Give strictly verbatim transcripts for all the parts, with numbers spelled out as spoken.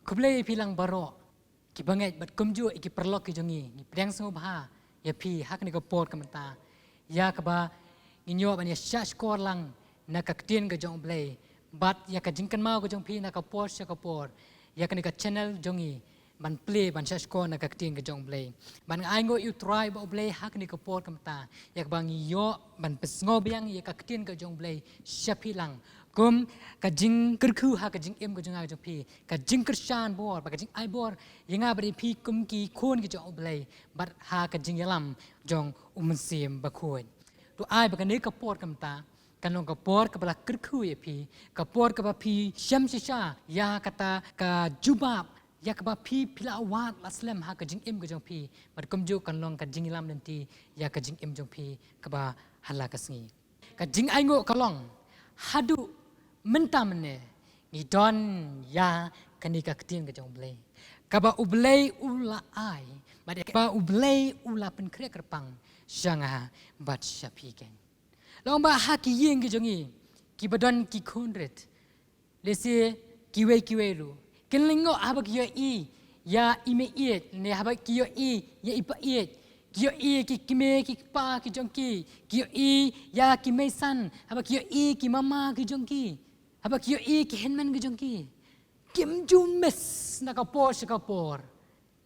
Khublei ïa phi lang baroh ki bangeit bad kumjuh ïa ki paralok ki jong ngi. Ngi pdiang sngewbha ïa phi ha kane ka por ka mynta, ïa kaba ngin ïoh ban ïa shah shkor lang na ka ktien ka jong U Blei bad ïa ka jingkynmaw ka jong phi na ka por sha ka por ïa kane ka channel jong ngi ban plie ban shah shkor na ka ktien ka jong U Blei. Bad nga ainguh ïa U Trai bad U Blei ha kane ka por ka mynta ïa kaba ngi ïoh ban pynsngew biang ïa ka ktien ka jong U Blei sha phi lang kum ka jingkyrkhu ha ka jingim ka jong nga ka jong phi, ka jingkyrshan bor bad ka jingai bor ïa nga bad ïa phi kum ki khun ki jong U Blei bad ha ka jingïalam jong U Mynsiem Bakhuid. To ai ba kane ka por ka mynta kan long ka por kaba la kyrkhu ïa phi, ka por kaba phi shem shisha ïa kata ka jubab ïa kaba phi phi la wad la slem ha ka jingim ka jong phi, bad kumjuh kan long ka jingïalam lynti ïa ka jingim jong phi kaba ha la ka sngi. Ka jingainguh ka long, haduh mynta mynne ngi don ïa kane ka ktien ka jong U Blei kaba U Blei u la ai bad kaba U Blei u la pynkhreh kyrpang sha nga bad sha phi keiñ. Long ba ha ki ïing ki jong ngi kiba don ki khun rit, lehse kiwei kiwei ruh kin lyngngoh haba ki ïohi ïa i meiieit ne haba ki ïohi ïa i paieit, ki ïohi ki kmie ki kpa ki jong ki, ki ïohi ïa ki meisan, haba ki ïohi ki mama ki jong ki, haba ki ïohi ki hynmen ki jong ki. Kim ju miss na ka por sha ka por,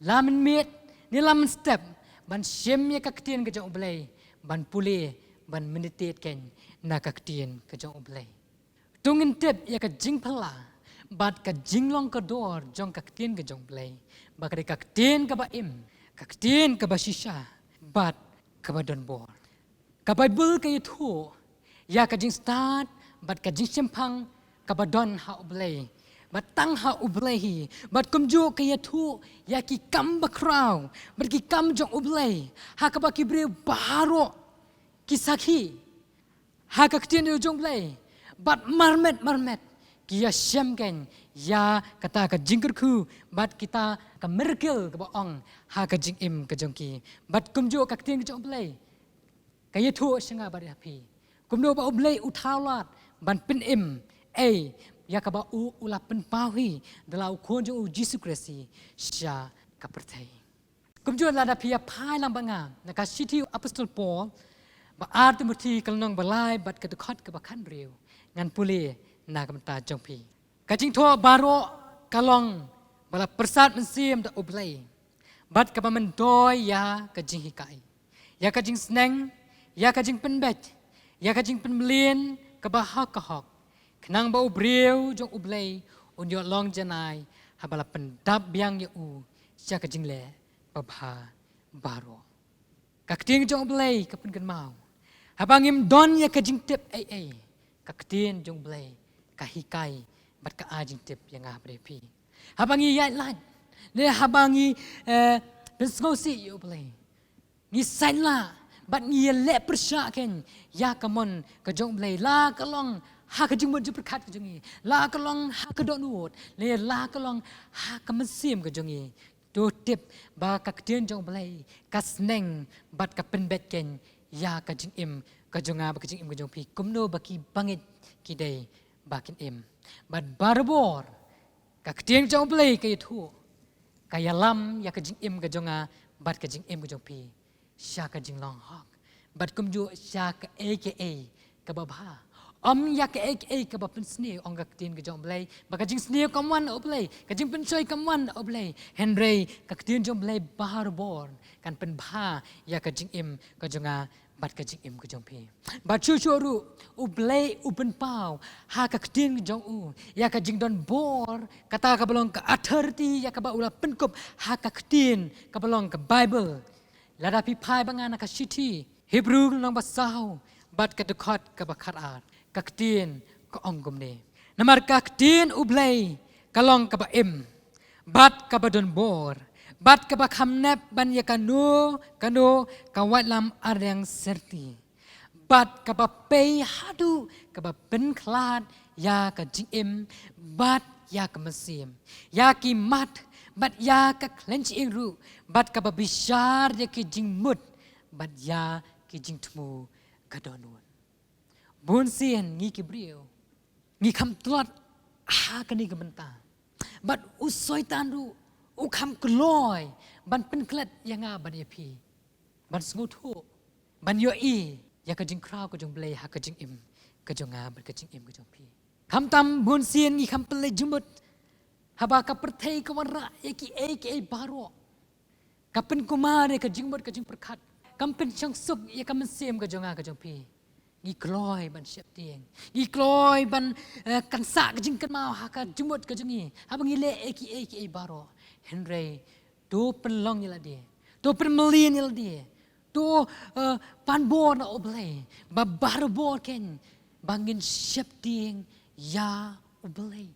la mynmiet ne la mynstep, ban shim ïa ka ktien ka jong U Blei, ban pule, ban meditate keiñ na ka ktien ka jong U Blei. To ngin tip ïa ka jingphylla bad ka jinglong kordor jong ka ktien ka jong U Blei ba ka dei ka ktien kaba im, ka ktien kaba shisha bad kaba don bor. Ka Baibl ka ïathuh ïa ka jingstad bad ka jingshemphang kaba don ha U Blei bad tang ha U Blei hi, bad kumjuh ka ïathuh ïa ki kam bakhraw bad ki kam jong U Blei ha kaba ki briew baroh ki sakhi ha ka ktien jong U Blei bad marmet marmet ki ïashem keiñ ïa kata ka jingkyrkhu bad kita ka miracle kaba ong ha ka jingim ka jong ki. Bad kumjuh ka ktien ka jong U Blei ka ïathuh sha nga bad ïa phi kumno ba U Blei u thaw lad ban pynim ei ïa kaba u u la pynpaw hi da la u khun jong u Jisu Khrist hi sha ka pyrthei. Kumjuh lada phi ïa phai lang bad nga na ka shithi u apostol Paul ba ar Timothi ka lynnong ba lai bad ka dkhot kaba khathynriew, ngan pule na ka bynta jong phi. Ka jingthoh baroh ka long ba la pyrsad mynsiem da U Blei bad kaba myntoi ïa ka jinghikai, ïa ka jingsneng, ïa ka jingpynbeit, ïa ka jingpynmlien kaba hok ka hok, khnang ba u briew jong U Blei un ïoh long janai haba la pyndap biang ïa u sha ka jingleh babha baroh. Ka ktien jong U Blei ka pynkynmaw, haba ngim don ïa ka jingtip ei ei, ka ktien jong U Blei ka hikai bad ka ai jingtip ïa nga bad ïa phi. Haba ngi ïaid lait ne haba ngi, eh, pynsngewsih ïa U Blei, ngi sait lah bad ngi ïaleh pyrshah keiñ ïa ka mon ka jong U Blei, la ka long ha ka jingmut jingpyrkhat ka jong ngi, la ka long ha ka dohnud ne la ka long ha ka mynsiem ka jong ngi. To tip ba ka ktien jong U Blei ka sneng bad ka pynbeit keiñ ïa ka jingim ka jong nga bad ka jingim ka jong phi kumno ba ki bangeit ki dei ba kin im. Bad barabor ka ktien jong U Blei ka ïathuh ka ïalam ïa ka jingim ka jong nga bad ka jingim ka jong phi sha ka jinglong hok bad kumjuh sha kaei kaei kaba bha. Ym ïa kaei kaei kaba pynsniew, ong ka ktien ka jong U Blei ba ka jingsniew kam wan na U Blei, ka jingpynshoi kam wan na U Blei. Hynrei ka ktien jong U Blei barabor kan pynbha ïa ka jingim ka jong nga bad ka jingim ka jong phi. Bad shuh shuh ruh U Blei u pynpaw ha ka ktien jong u ïa ka jingdon bor, kata kaba long ka authority ïa kaba u la pynkup ha ka ktien kaba long ka Baibl. Lada phi phai bad nga na ka shithi Hebru lynnong ba saw bad ka dkhot kaba khatar, ka ktien ka ong kumne: Namar ka ktien U Blei ka long kaba im bad kaba don bor bad kaba kham nep ban ïa kano kano ka waitlam arliang syrti, bad kaba pei haduh kaba pynkhlad ïa ka jingim bad ïa ka mynsiem, ïa ki mat bad ïa ka khleiñ shyieng ruh, bad kaba bishar ïa ki jingmut bad ïa ki jingthmu ka dohnud. Bun sien ngi ki briew ngi kham tlot ha kane ka bynta. Bad u Soitan ruh u kham kloi ban pynklet ïa nga bad ïa phi ban sngewthuh, ban ïohi ïa ka jingkhraw ka jong U Blei ha ka jingim ka jong nga bad ka jingim ka jong phi. Khamtam bunsien ngi kham pynleit jingmut haba ka pyrthei ka wanrah ïa kiei kiei baroh. Ka pynkulmar ïa ka jingmut ka jingpyrkhat, kam pynshong suk ïa ka mynsiem ka jong nga ka jong phi. Ngi kloi ban sheptieng, ngi kloi ban, eh, kynsah ka jingkynmaw ha ka jingmut ka jong ngi haba ngi leh ïa kiei kiei baroh. Hynrei to pynlong ïa lade, to pynmlien ïa lade, to, eh, pan bor na U Blei ba barabor kein ba ngin sheptieng ïa U Blei.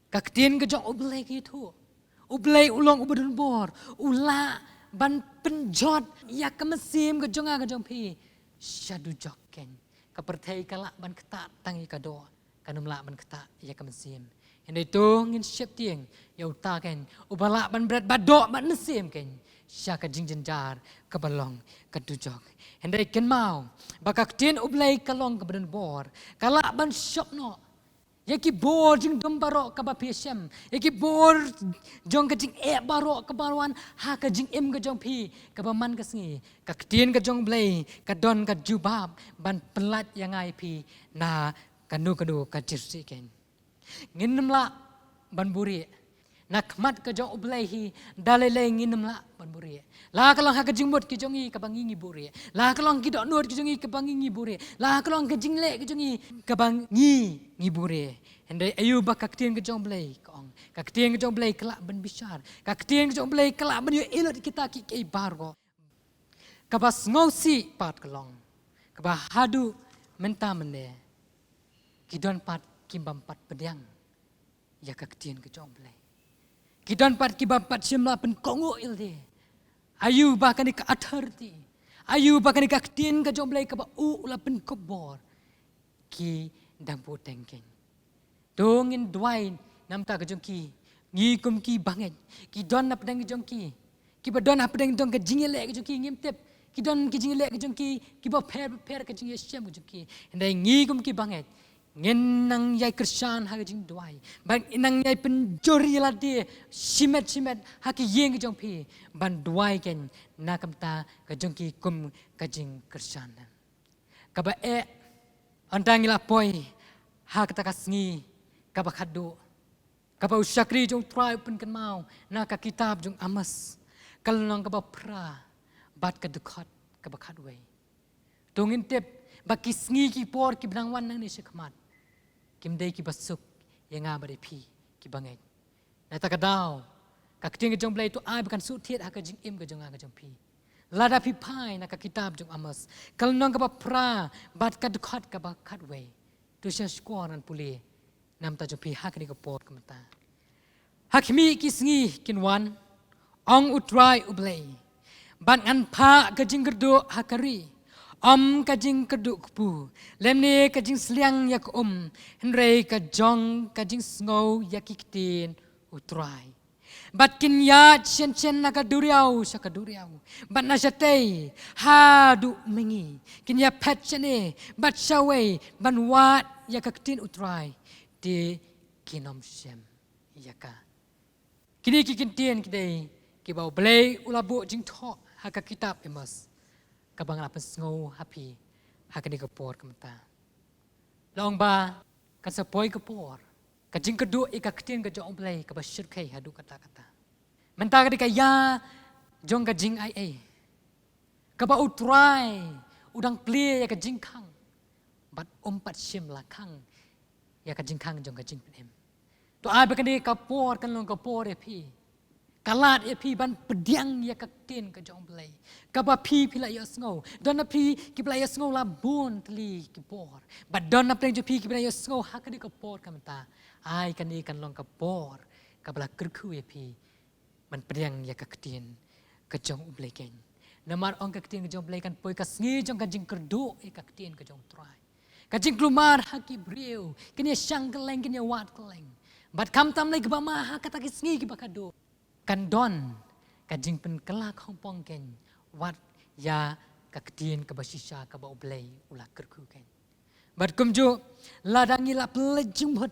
Ka ktien ka jong U Blei ka ïathuh, U Blei u long uba don bor, u lah ban pynjot ïa ka mynsiem ka jong nga ka jong phi sha dujok kein. Ka pyrthei ka lah ban ktah tang ïa ka doh, kan ym lah ban ktah ïa ka mynsiem. Hynrei to ngin sheptieng ïa uta kein uba lah ban bret ba doh bad mynsiem kein sha ka jingjynjar kaba long ka dujok. Hynrei kynmaw ba ka ktien U Blei ka long kaba don bor, ka lah ban shop noh ïa ki bor jingdum baroh kaba phi shem, ïa ki bor jong ka jingeh baroh kaba wan ha ka jingim ka jong phi kaba man ka sngi. Ka ktien ka jong U Blei ka don ka jubab ban pynlait ïa nga ïa phi na kano kano ka jingshisha kein. Ngin ym lah ban buhrieh. Na khmat ka jong U Blei hi da lei lei ngin ym lah ban buhrieh. La ka long ha ka jingmut ka jong ngi kaba ngi ngi buhrieh, la ka long ki dohnud ka jong ngi kaba ngi ngi buhrieh, la ka long ka jingleh ka jong ngi kaba ngi ngi buhrieh. Hynrei aïu ba ka ktien ka jong U Blei ka ong? Ka ktien ka jong U Blei ka lah ban bishar, ka ktien ka jong U Blei ka lah ban ïohi lut kita kiei kiei baroh. Kaba sngewsih pat ka long, kaba haduh mynta mynne ki don pat kim bym pat pdiang ïa ka ktien ka jong U Blei. Ki don pat ki bym pat shym la pynkohnguh ïa lade. Aïu ba kane ka authority, aïu ba kane ka ktien ka jong U Blei kaba u la pynkup bor, ki dang bteng kein. To ngin duwai namar ka jong ki. Ngi kum ki bangeit, ki don na pdeng jong ki, kiba don na pdeng jong ka jingïaleh ka jong ki, ngim tip, ki don ki jingïaleh ka jong ki kiba pher pher ka jingïashem ka jong ki. Hynrei ngi kum ki bangeit ngin nang ïai kyrshan ha ka jingduwai, ba ngin nang ïai pynjur ïa lade shimet shimet ha ki ïing ka jong phi ban duwai kein na ka bynta ka jong ki kum ka jingkyrshan. Kaba eh, ynda ngi la poi ha kata ka sngi kaba khatduh, kaba u shakri jong U Trai u pynkynmaw na ka kitab jong Amos, ka lynnong kaba phra bad ka dkhot kaba khatwei. To ngin tip ba ki sngi ki por kiba dang wan nangne shakhmat kim dei kiba suk ïa nga bad ïa phi ki bangeit. Na kata ka daw, ka ktien ka jong U Blei to ai ba kan suk thied ha ka jingim ka jong nga ka jong phi. Lada phi phai na ka kitab jong Amos, ka lynnong kaba phra bad ka dkhot kaba khatwei, to sngap shuwa ngan pule namar ka jong phi ha kane ka por ka mynta. Ha khmih ki sngi kin wan, ong U Trai U Blei, bad ngan phah ka jingkyrduh ha ka ri, ym ka jingkyrduh kpu, lymne ka jingsliang ïa ka um, hynrei ka jong ka jingsngew ïa ki ktien U Trai. Bad kin ïaid shen shen na ka duriaw sha ka duriaw, bad na shatei haduh mihngi, kin ïaphet shane bad shawei ban wad ïa ka ktien U Trai, te kin ym shem ïa ka. Kine ki kyntien ki dei kiba U Blei u la buh jingthoh ha ka kitab Amos, kaba nga la pynsngew ha phi ha kane ka por ka mynta. La ong ba kan sa poi ka por, ka jingkyrduh ïa ka ktien ka jong U Blei kaba shyrkhei haduh katta katta. Mynta ka dei ka ïa jong ka jingaiei, kaba U Trai u dang plie ïa ka jingkhang, bad um pat shym la khang ïa ka jingkhang jong ka jingpynim. To ai ba kane ka por kan long ka por ïa phi, ka lad ïa phi ban pdiang ïa ka ktien ka jong U Blei, kaba phi phi la ïohsngew. Don na phi kiba la ïohsngew la bun tylli ki por, bad don na pdeng jong phi kiba la ïohsngew ha kane ka por ka mynta. Ai kane kan long ka por kaba la kyrkhu ïa phi ban pdiang ïa ka ktien ka jong U Blei kein. Namar ong ka ktien ka jong U Blei kan poi ka sngi jong ka jingkyrduh ïa ka ktien ka jong U Trai. Ka jingkulmar ha ki briew, kin ïashang kylleng, kin ïawad kylleng. Bad khamtam lei kaba ma ha kata ki sngi kiba khatduh, kan don ka jingpynkylla khongpong kein wat ïa ka ktien kaba shisha kaba U Blei u la kyrkhu kein. Bad kumjuh, lada ngi la pynleit jingmut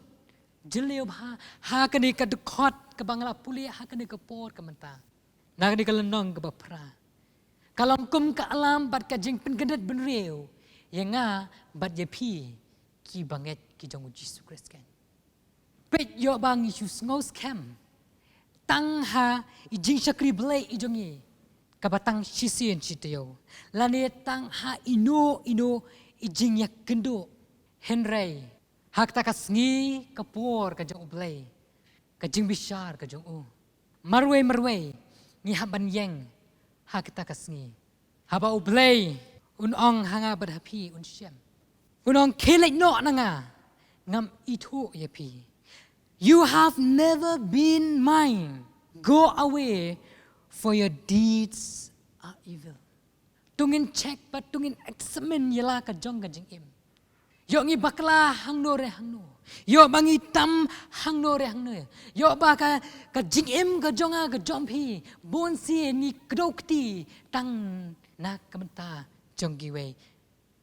Jylliew bha ha kane ka dkhot kaba nga la pule ha kane ka por ka mynta. Na kane ka lynnong kaba phra. Ka long kum ka alam bad ka jingpynkynduh bynriew ïa nga bad ïa phi ki bangeit ki jong u Jisu Khrist keiñ. Peit ïoh ba ngi shu sngew skhem tang ha i jingshakri Blei i jong ngi kaba tang shisien shi taïew. Lane tang ha ino ino i jingïakynduh. Hynrei ha kata ka sngi ka por ka jong u Blei, ka jingbishar ka jong u. Marwei marwei ngi hap ban ïeng ha kata ka sngi. Haba u Blei un ong ha nga bad ha phi un shem. Un ong khie leit noh na nga, ngam ithuh ïa phi. You have never been mine. Go away, for your deeds are evil. To ngin check bad to ngin examine ïa la ka jong ka jingim. Ïoh ngi bakla hangno re hangno. Ïoh ba ngi tam hangno re hangno. Ïoh ba ka, ka jingim ka jong nga ka jong phi bun sien ngi kdew kti tang na ka bynta jong kiwei.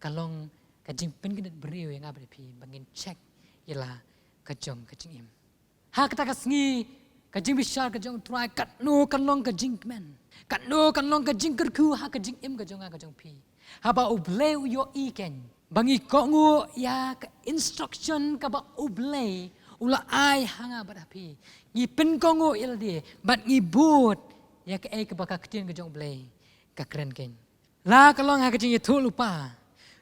Ka long ka jingpynkynduh bynriew ïa nga bad phi ba ngin check ïa la ka jong ka jingim. Ha kata ka sngi ka jingbishar ka jong u Trai katno kan long ka jingkmen, katno kan long ka jingkyrkhu ha ka jingim ka jong nga ka jong phi. Haba u Blei u ïohi keiñ ba ngi kohnguh ïa ka instruction kaba u Blei u la ai ha nga bad ha phi. Ngi pynkohnguh ïa lade bad ngi bud ïa kaei kaba ka ktien ka jong u Blei ka kren keiñ. La ka long ha ka jingïathuhlypa.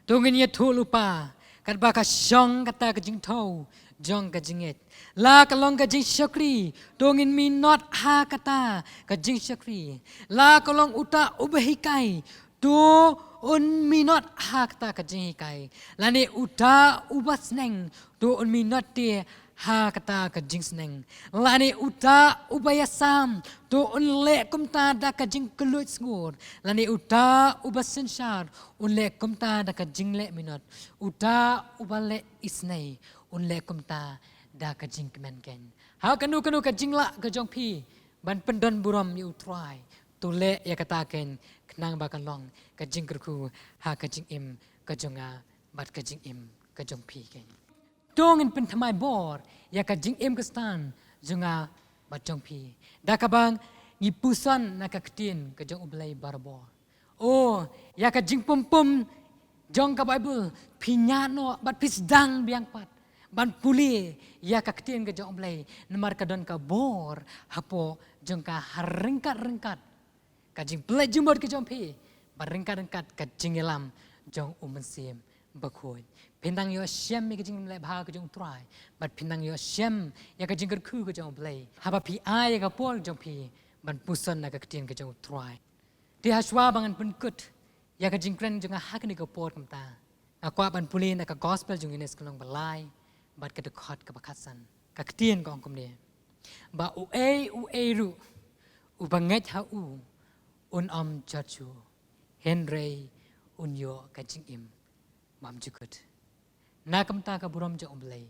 To ngin ïathuhlypa katba ka shong kata ka jingthew jong ka jingngeit. La ka long ka jingshakri, to ngin minot ha kata ka jingshakri. La ka long uta uba hikai, to un minot ha kata ka jinghikai. Lane uta uba sneng, to un minot te ha kata ka jingsneng. Lane uta uba ïasam, to un leh kumta da ka jingkylluid sngur. Lane uta uba synshar, un leh kumta da ka jingleh minot. Uta uba leh isnei, un leh kumta da ka jingkmen keiñ. Ha kano kano ka jinglah ka jong phi ban pyndon burom ïa u Trai, to leh ïa kata keiñ, khnang ba kan long ka jingkyrkhu ha ka jingim ka jong nga bad ka jingim ka jong phi keiñ. To ngin pynthymmai bor ïa ka jingim Khristan jong nga bad jong phi da kaba ngi puson na ka ktien ka jong u Blei barabor. O, ïa ka jingpum pum jong ka Baibl phi ñiah noh bad phi sdang biang pat ban pule ïa ka ktien ka jong u Blei, namar ka don ka bor hapoh jong ka, ha ryngkat ryngkat ka jingpynleit jingmut ka jong phi, bad ryngkat ryngkat ka jingïalam jong u Mynsiem Bakhuid. Phin nang ïoh shem ïa ka jingim leh bha ka jong u Trai, bad phin nang ïoh shem ïa ka jingkyrkhu ka jong u Blei haba phi ai ïa ka por jong phi ban puson na ka ktien ka jong u Trai. Te hashwa ba ngan pynkut ïa ka jingkren jong nga ha kane ka por kumta, nga kwah ban pule na ka Gospel jong u Ïoannis ka lynnong ba lai bad ka dkhot kaba khatsan. Ka ktien ka ong kumne: Ba uei uei ruh uba ngeit ha u un ym jot shuh, hynrei un ïoh ka jingim bymjukut. Na kumta ka burom jong u Blei